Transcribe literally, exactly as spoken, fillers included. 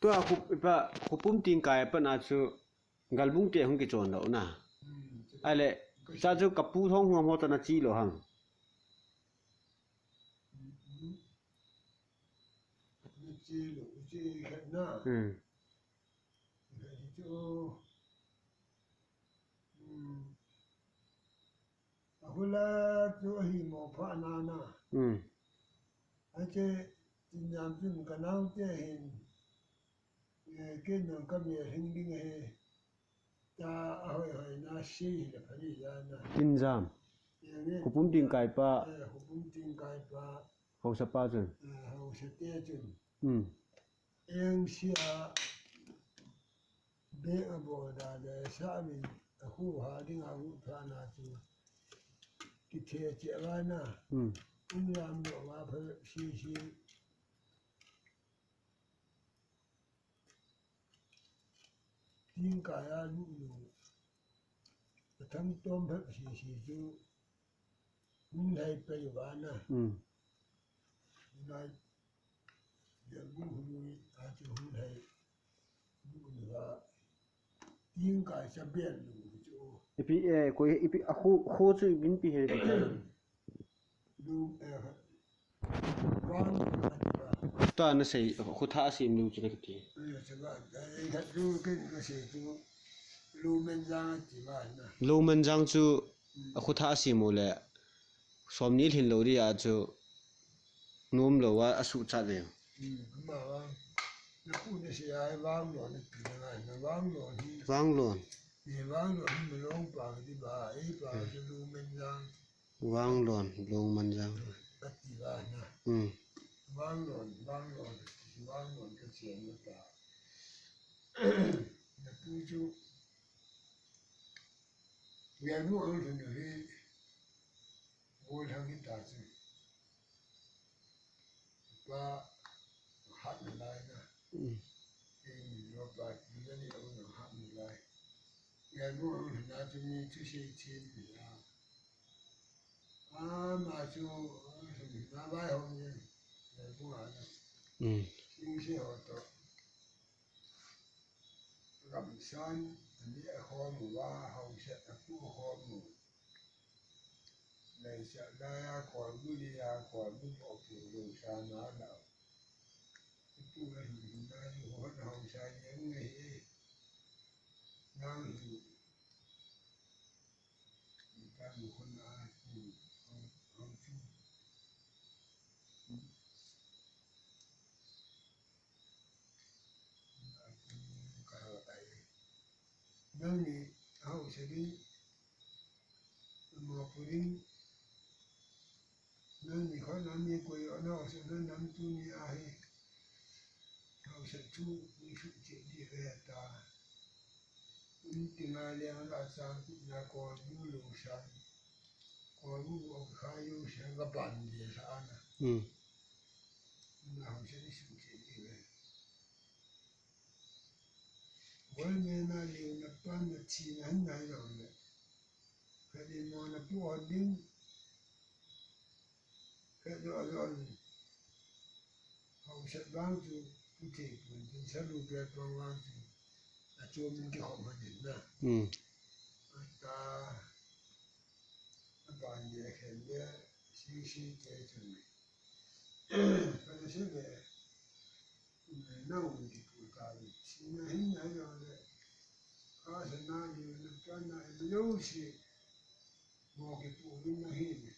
Tua khu, ipa, Khupum Tingkai a pat na chu Galbung te hung kichon lou na. Hmm. Ale, cha chu kapu thong hung mo ta na chi lou ham. Hmm. Na chi lou, chi khat na. Hmm. Khat chu, hmm. Ahula chu ahi mo pha na na. Hmm. Ache, Tinjam chun ka nao te hin, eh, kei nang ka mi hing ding ahi. Ta ahoi hoi na si hi le phani ja na. Tinjam. Eh, nge. Khupum Tingkai pa. Eh, Khupum Tingkai pa. Haosa pa chun. Eh, haosa te chun. Hmm. Eng sia be a bo da le sa min a khu ha ding a gu pha na chu. Ki the che va na. Hmm. In lam lo va pha si si. Tingkai a lu lu. A thang tom pha si si chu. Hung lhai pei uva na. Hmm. Hung lhai, ya gu hung lhai, a chu hung lhai. Gu hung lhai. Tingkai cha bian lu chu. Ipi, eh, koi, ipi, a khu, khu chu ipi, ipi he. Lu, eh, vang, ta na sei, khu tha a sim lu chu na kiti. Eh, cha ba, eh, khat lu ken ka sei chu. Lu men jang ti ba na. Lu men jang chu, a khu tha a sim u le. Som ni lhin lou dia chu nom lou a, a suhchat ve. Hmm, ama vang. Na khu na se ai vang lo na tu na ngai, na vang lo hi. Vang lo. Ni vang lo hi ma long pa di ba, ei pa di lu men jang. Vang lo, long man jang. Ka ti ba na. Hmm. Vang lo, vang lo, vang lo ka chen na ta. Na tu chu. Ngai mu ang lhun hi. Bol hang hi ta chu. Pa hat na lai na. Mm. Ei ni lo pa ti na ni lo na hat na lai. Ngai mu ang lhun na chu mi chu sei chin ni la. A ma chu ang lhun na bai hom ni. Ngai mu ang na. Mm. Sing se ho to. Gamsan, ani a khom uva, hausa a pu khom u. Leisa laiya kol bu liya kol bu bo pu lu sa na la. Pu la hi na ni ho na hausa ni nge hi. Nang hi. Ni ta mu khon a pu hau chu. Nangni hausa ding, mo pu ding, nangni kho nangni koi ana hausa na nam tuni ahi, hausa chu ni su che di ve ta. Ni ti nga le ana sa na ko lu lu sa, ko lu ko kha yu sa ga ban de sa na. Hmm. Na hausa ni su che di ve. Golmena liuna pan na thina hin nai lou le. Khat in mo na pu hon ding. Khat lo lo ni. Hausa vang chu pu thei pun tin sa lu pe pang vang chu. A chu min ki khom han din na. Hmm. A ta. A ban ye khen ye. Si si ke chu ni. Khat na se le. Nau kipu ta le, sina hin na yo le, ka sa na ni na ka na yo si, mo kipu ni na hin,